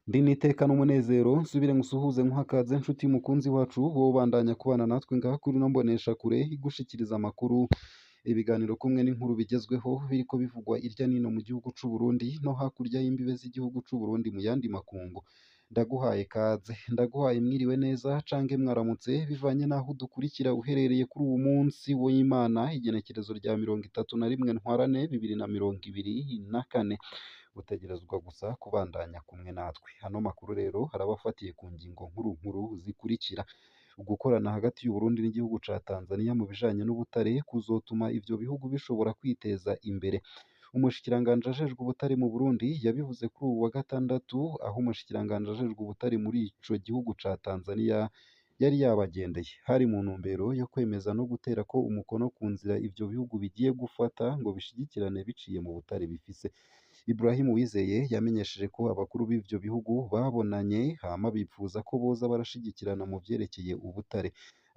Ndi n'iteka n'umunezero nsubire ngusuhuze nkuhakaze nshuti mukunzi wacu wowe ubandanya kubana natwe ngaha kuri ino mboneshakure igushikiriza amakuru, ibiganiro kumwe n'inkuru bigezweho biriko bivugwa irya nino mu gihugu c'u Burundi no hakurya y'imbibe z'igihugu c'u Burundi mu yandi makungu. Ndaguhaye kaze, ndaguhaye mwiriwe neza canke mwaramutse bivanye n'aho udukurikira uherereye kuri uwu munsi w'Imana, igenekerezo rya 31 Ntwarante 2024. Utegerezwa gusa kubandanya kumwe natwe. Ano makuru rero araba afatiye ku ngingo nkuru nkuru zikurikira: gukorana hagati y'u Burundi n'igihugu ca Tanzania mu bijanye n'ubutare kuzotuma ivyo bihugu bishobora kwiteza imbere. Umushikiranganji ajejwe ubutare mu Burundi yabivuze kuri uwu wa gatandatu, aho umushikiranganji ajejwe ubutare muri ico gihugu ca Tanzania yari yabagendeye. Hari mu ntumbero yo kwemeza no guterako umukono ku nzira ivyo bihugu bigiye gufata ngo bishigikirane biciye mu butare bifise. Ibrahim Uwizeye yamenyesheje ko abakuru b'ivyo bihugu babonanye hama bipfuza ko boza barashigikirana mu vyerekeye ubutare.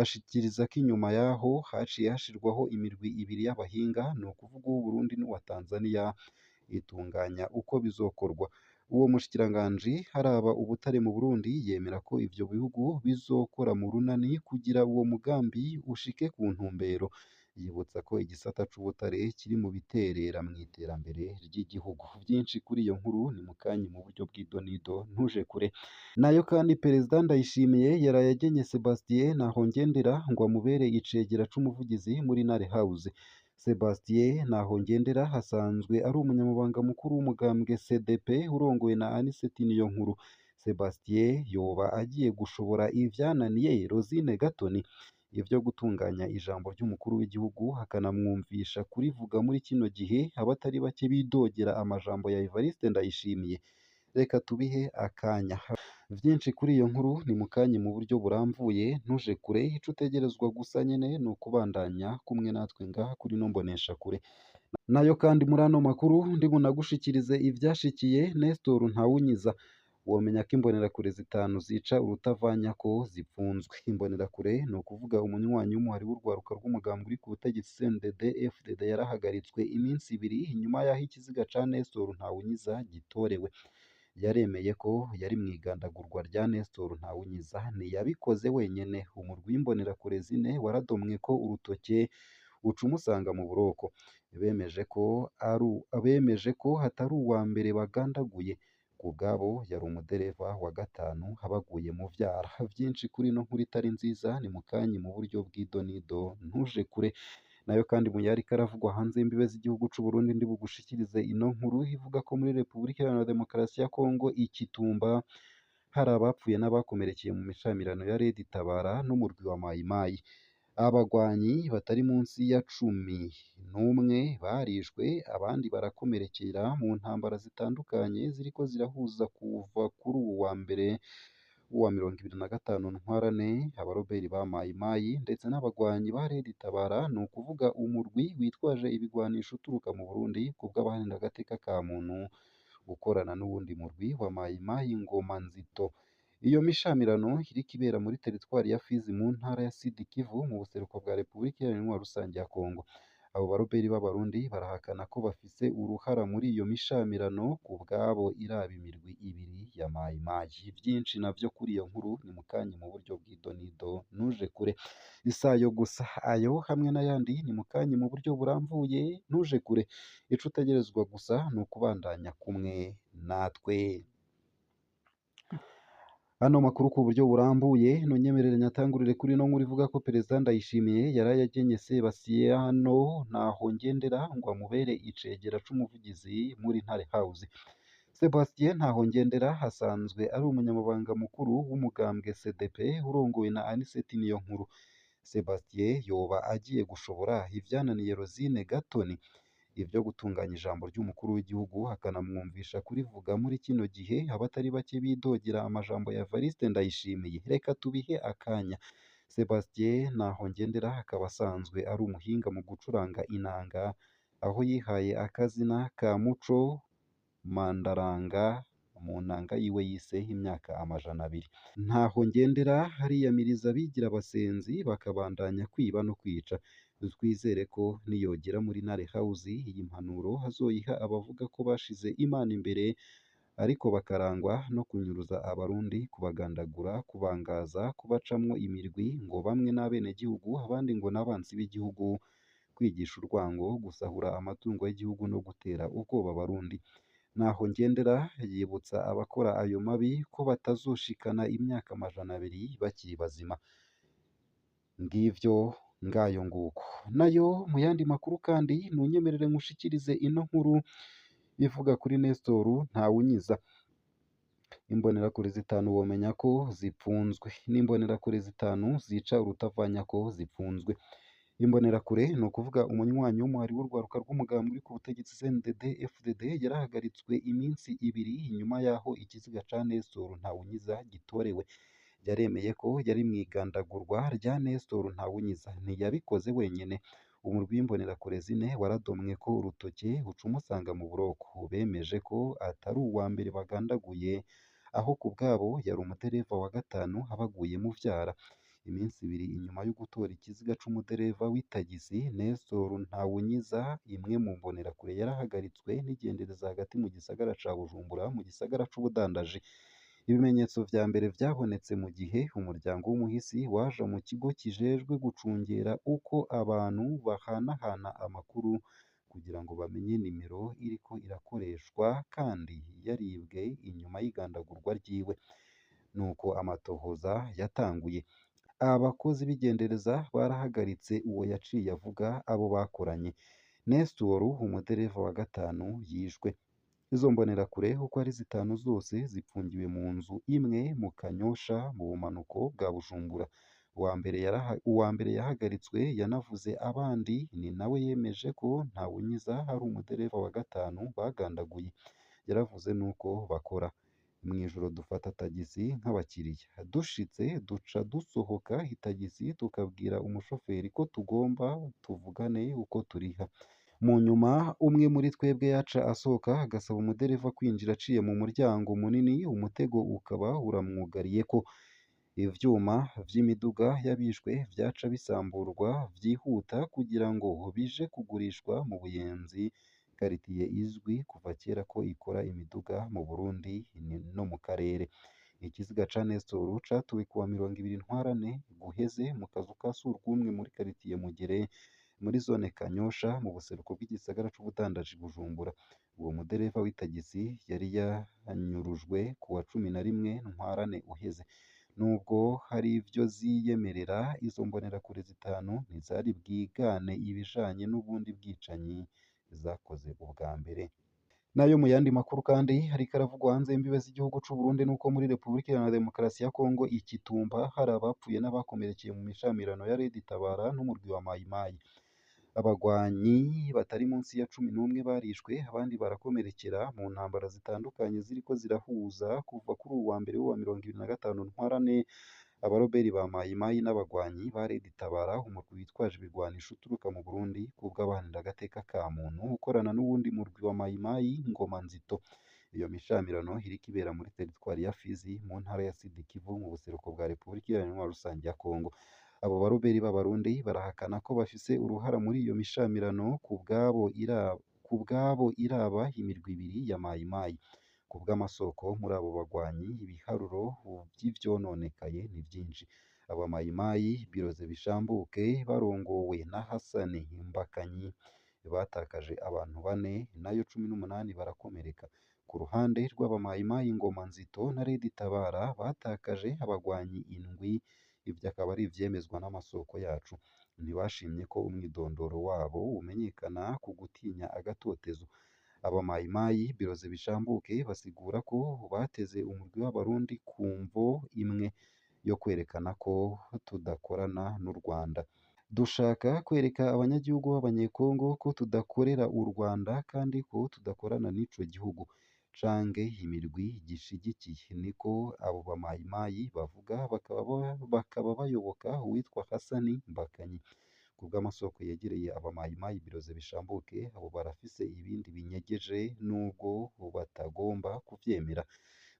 Ashikiriza ko inyuma yaho haciye hashirwaho imirwi ibiri y'abahinga, ni ukuvuga uw'Uburundi n'uwa Tanzania, itunganya uko bizokorwa. Uwo mushikiranganji araba ubutare mu Burundi yemera ko ivyo bihugu bizokora mu runani kugira uwo mugambi ushike ku ntumbero. Yibutsa ko igisata c'ubutare kiri mu biterera mw'iterambere ry'igihugu. Vyinshi kuri iyo nkuru ni mukanya mu buryo bw'idonido, ntuje kure. Nayo kandi Perezida Ndayishimiye yaraye agenye Sebastien Ntahongendera ngo amubere icegera c'umuvugizi muri Ntare House. Sebastien Ntahongendera asanzwe ari umunyamabanga mukuru w'umugambwe CDP urongowe na Anicet Niyonkuru. Sebastien yoba agiye gushobora ivyananiye Rosine Gatoni? Ivyo gutunganya ijambo ry'umukuru w'igihugu akanamwumvisha kurivuga muri kino gihe abatari bake bidogera amajambo ya Evariste Ndayishimiye. Reka tubihe akanya. Vyinshi kuri iyo nkuru ni mukanya mu buryo burambuye, ntuje kure. Ico utegerezwa gusa nyene ni ukubandanya kumwe natwe ngaha kuri ino mboneshakure. Nayo kandi muri ano makuru ndi bunagushikirize ivyashikiye Nestor Ntawunyiza. Womenya ko imbonerakure zitanu zica urutavanyako zipfunzwe. Imbonerakure ni ukuvuga umunywanyi w'umuhari w'urwaruka rw'umugambwe uri ku butegetsi CNDD FDD yarahagaritswe iminsi ibiri inyuma y'aho ikiziga ca Nestor Ntawunyiza gitorewe. Yaremeye ko yari mw'igandagurwa rya Nestor Ntawunyiza, ntiyabikoze wenyene. Umurwi w'imbonerakure zine waradomweko urutoke uca umusanga mu buroko. Bemeje ko atari uwa mbere bagandaguye. Kubwabo yari umudereva wa gatanu abaguye mu vyara. Vyinshi kuri ino nkuru itari nziza ni mukanya mu buryo bw'idonido, ntuje kure. Nayo kandi mu yariko aravugwa hanze y'imbibe z'igihugu c'u Burundi ndi bugushikirize ino nkuru ivuga ko muri Repubulika Iharanira Demokarasi ya Kongo i Kitumba hari abapfuye n'abakomerekeye mu mishamirano ya Red Tabara n'umurwi wa Mayi Mayi. Abagwanyi batari munsi ya 11 barishwe abandi barakomerekera mu ntambara zitandukanye ziriko zirahuza kuva kuri uwu wa mbere wa 25 Ntwarante abaroberi ba Mayi Mayi ndetse n'abagwanyi ba Red Tabara, ni ukuvuga umurwi witwaje ibigwanisho uturuka mu Burundi kubw'abaharanira agateka ka muntu ukorana n'uwundi murwi wa Mayi Mayi Ngoma Nzito. Iyo mishamirano iriko ibera muri teritwari ya Fizi mu ntara ya Sud Kivu mu buseruko bwa Repubulika Iharanira Intwaro Rusange ya Kongo. Abo baroberi b'Abarundi barahakana ko bafise uruhara muri iyo mishamirano, kubwabo iraba imirwi ibiri ya Mayi Mayi. Vyinshi navyo kuri iyo nkuru ni mukanya mu buryo bw'idonido, ntuje kure. Isayo gusa ayo hamwe n'ayandi ni mukanya mu buryo burambuye, ntuje kure. Ico utegerezwa gusa ni ukubandanya kumwe natwe. Ano makuru ku buryo burambuye nonyemerere nyatangurire kuri ino nkuru ivuga ko Perezida Ndayishimiye yaraye agenye Sebastiyano Ntahongendera ngo amubere icegera c'umuvugizi muri Ntare House. Sebastien Ntahongendera asanzwe ari umunyamabanga mukuru w'umugambwe CDP urongowe na Anicet Niyonkuru. Sebastien yoba agiye gushobora ivyananiye Rosine Gatoni? Ivyo gutunganya ijambo ry'umukuru w'igihugu akanamwumvisha kurivuga muri kino gihe abatari bake bidogera amajambo ya Evariste Ndayishimiye. Reka tubihe akanya. Sebastien Ntahongendera akaba asanzwe ari umuhinga mu gucuranga inanga, aho yihaye akazina ka Muco Mandaranga mu nanga yiwe yise imyaka 200. Ntahongendera ariyamiriza abigira abasenzi bakabandanya kwiba no kwica. Twizere ko niyogera muri Ntare House iyi mpanuro azoyiha abavuga ko bashize Imana imbere ariko bakarangwa no kunyuruza abarundi, kubagandagura, kubangaza, kubacamwo imirwi ngo bamwe n'abenegihugu abandi ngo n'abansi b'igihugu, kwigisha urwango, gusahura amatungo y'igihugu no gutera ubwoba abarundi. Naho ngendera yibutsa abakora ayo mabi ko batazoshikana imyaka 200 bakiri bazima. Ngivyo ngayo nguko. Nayo mu yandi makuru kandi nunyemerere nkushikirize ino nkuru ivuga kuri Nestor Ntawunyiza. Imbonerakure zitanu womenya ko zipfunzwe, n'imbonerakure zitanu zica urutavanyako zipfunzwe. Imbonerakure ni ukuvuga umunywanyi w'umuhari w'urwaruka rw'umugambi uri ku butegetsi CNDD FDD yarahagaritswe iminsi ibiri inyuma y'aho ikiziga ca Nestor Ntawunyiza gitorewe. Yaremeye ko yari mw'igandagurwa rya Nestor Ntawunyiza, ntiyabikoze wenyene. Umurwi w'imbonerakure zine waradomweko urutoke uca umusanga mu buroko. Bemeje ko atari uwa mbere bagandaguye, aho ku bwabo yari umudereva wa gatanu abaguye mu vyara. Iminsi ibiri inyuma yo gutora ikiziga c'umudereva w'itagisi Nestor Ntawunyiza, imwe mu mbonerakure yarahagaritswe n'igendereza hagati mu gisagara ca Bujumbura mu gisagara c'ubudandaji. Ibimenyetso vya mbere vyabonetse mu gihe umuryango w'umuhisi waja mu kigo kijejwe gucungera uko abantu bahanahana amakuru kugira ngo bamenye nimero iriko irakoreshwa kandi yaribwe inyuma y'igandagurwa ryiwe. Nuko amatohoza yatanguye. Abakozi b'igendereza barahagaritse uwo yaciye avuga abo bakoranye. Nestor umudereva wa gatanu yishwe. Izo mbonerakure uko ari zitanu zose zipfungiwe mu nzu imwe mu Kanyosha mu bumanuko bwa Bujumbura. Uwa mbere yahagaritswe yanavuze abandi, ni nawe yemeje ko Ntawunyiza ari umudereva wa gatanu bagandaguye. Yaravuze nuko bakora. Mw'ijoro dufata tagisi nk'abakiriya. Dushitse duca dusohoka itagisi tukabwira umushoferi ko tugomba tuvugane uko turiha. Mu nyuma umwe muri twebwe yaca asohoka agasaba umudereva kwinjira aciye mu muryango munini, umutego ukaba uramwugariyeko. Ivyuma vy'imiduga y'abishwe vyaca bisamburwa vyihuta kugira ngo bije kugurishwa mu Buyenzi, karitiye izwi kuva kera ko ikora imiduga mu Burundi no mu karere. Ikiziga ca Nestor catowe kuwa 20 Ntwarante guheze mu kazu ka surwumwe muri karitiye Mugere muri zone Kanyosha mu buseruko bw'igisagara c'ubudandaji Bujumbura. Uwo mudereva w'itagisi yari yanyurujwe kuwa 11 Ntwarante uheze. Nubwo hari ivyo ziyemerera, izo mbonerakure zitanu ntizari bwigane ibijanye n'ubundi bwicanyi zakoze ubwa mbere. Nayo mu yandi makuru kandi hariko aravugwa hanze y'imbibe z'igihugu c'u Burundi nuko muri Repubulika Iharanira Demokarasi ya Kongo i Kitumba hari abapfuye n'abakomerekeye mu mishamirano ya Red Tabara n'umurwi wa Mayi Mayi. Abagwanyi batari munsi ya 11 barishwe abandi barakomerekera mu ntambara zitandukanye ziriko zirahuza kuva kuri uwa mbere w'uwa 25 Ntwarante abaroberi ba Mayi Mayi n'abagwanyi ba Red Tabara, umurwi witwaje ibigwanisho uturuka mu Burundi kubw'abaharanira agateka ka muntu ukorana n'uwundi murwi wa Mayi Mayi Ngoma Nzito. Iyo mishamirano iriko ibera muri teritwari ya Fizi mu ntara ya Sud Kivu mu buseruko bwa Repubulika Iharanira Rusange ya Kongo. Abo baroberi b'Abarundi barahakana ko bafise uruhara muri iyo mishamirano kubwabo iraba imirwi ibiri ya Mayi Mayi. Kubw'amasoko muri abo bagwanyi ibiharuro vy'ivyononekaye ni vyinshi. Aba Mayi Mayi Biroze Bishambuke barongowe na Hasani Mbakanyi batakaje abantu bane nayo 18 barakomereka. Ku ruhande rw'aba Mayi Mayi Ngoma Nzito na Red Tabara batakaje abagwanyi 7, ivyo akaba ari ivyemezwa n'amasoko yacu. Ntibashimye ko umwidondoro wabo umenyekana ku gutinya agatotezo. Aba Mayi Mayi Biroze Bishambuke basigura ko bateze umurwi w'Abarundi ku mvo imwe yo kwerekana ko tudakorana n'u Rwanda. Dushaka kwereka abanyagihugu b'Abanyekongo ko tudakorera u Rwanda kandi ko tudakorana n'ico gihugu canke imirwi gishigikiye, niko abo ba Mayi Mayi bavuga, bakaba bayoboka uwitwa Hasani Mbakanyi. Kubw'amasoko yegereye aba Mayi Mayi Biroze Bishambuke, abo barafise ibindi binyegeje nubwo batagomba kuvyemera.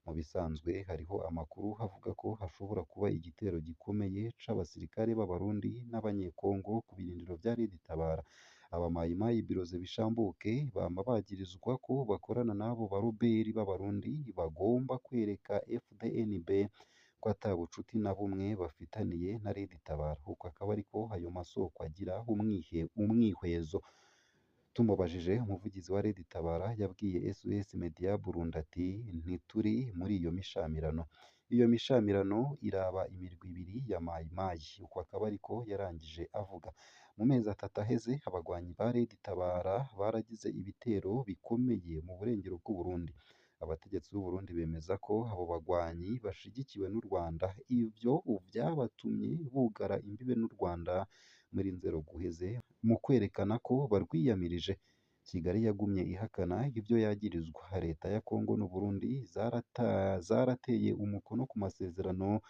Mu bisanzwe hariho amakuru avuga ko hashobora kuba igitero gikomeye c'abasirikare b'Abarundi n'Abanyekongo ku birindiro vya Red Tabara. Abamayimayi Biroze Bishambuke bama bagirizwa ko bakorana n'abo baroberi b'Abarundi bagomba kwereka FDNB ko ata bucuti na bumwe bafitaniye na Red Tabara. Uko akaba ariko ayo masoko agira umwihwezo. Tumubajije, umuvugizi wa Red Tabara yabwiye SOS Media Burundi ati: "Ntituri muri iyo mishamirano. Iyo mishamirano iraba imirwi ibiri ya Mayimayi." Uko akaba ariko yarangije avuga. Mu mezi atatu aheze, abagwanyi ba Red Tabara baragize ibitero bikomeye mu burengero bw'Uburundi. Abategetsi b'Uburundi bemeza ko abo bagwanyi bashigikiwe n'u Rwanda. Ivyo vyabatumye bugara imbibe n'u Rwanda muri nzero guheze mu kwerekana ko barwiyamirije. Kigali yagumye ihakana ivyo yagirizwa. Leta ya Congo n'Uburundi zarateye umukono ku masezerano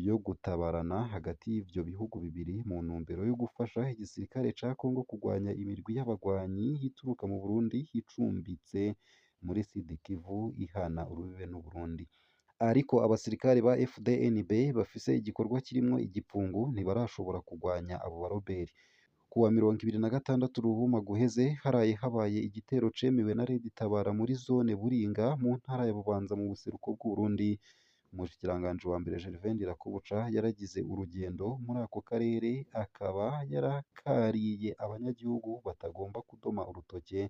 yo gutabarana hagati y'ivyo bihugu bibiri mu ntumbero yo gufasha igisirikare ca Congo kugwanya imirwi y'abagwanyi ituruka mu Burundi icumbitse muri Sud Kivu ihana urubibe n'Uburundi. Ariko abasirikare ba FDNB bafise igikorwa kirimwo igipfungu ntibarashobora kugwanya abo baroberi. Kuwa 26 Ruhuma guheze haraye habaye igitero cemewe na Red Tabara muri zone Buringa mu ntara ya Bubanza mu buseruko bw'Uburundi. Umushikiranganji wa mbere Gervais Ndirakobuca yaragize urugendo muri ako karere, akaba yarakariye abanyagihugu batagomba kudoma urutoke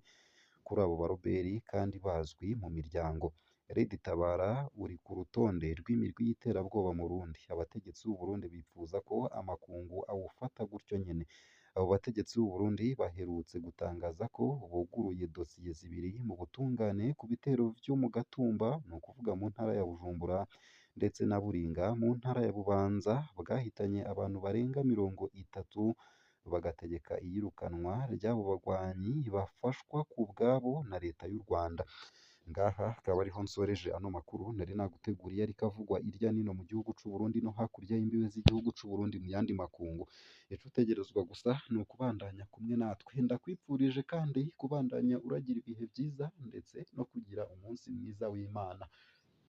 kuri abo baroberi kandi bazwi mu miryango. Red Tabara uri ku rutonde rw'imirwi y'iterabwoba mu Burundi. Abategetsi b'u Burundi bipfuza ko amakungu awufata gutyo nyene. Abo bategetsi b'u Burundi baherutse gutangaza ko buguruye dosiye zibiri mu butungane ku bitero vyo mu Gatumba, ni ukuvuga mu ntara ya Bujumbura, ndetse na Buringa mu ntara ya Bubanza, bwahitanye abantu barenga 30, bagategeka iyirukanwa ry'abo bagwanyi bafashwa ku bwabo na leta y'u Rwanda. Ngaha akaba ariho nsoreje ano makuru nari naguteguriye ariko avugwa irya nino mu gihugu c'u Burundi no hakurya y'imbibe z'igihugu c'u Burundi mu yandi makungu. Ico utegerezwa gusa ni ukubandanya kumwe natwe. Ndakwipfurije kandi kubandanya uragira ibihe vyiza ndetse no kugira umunsi mwiza w'Imana.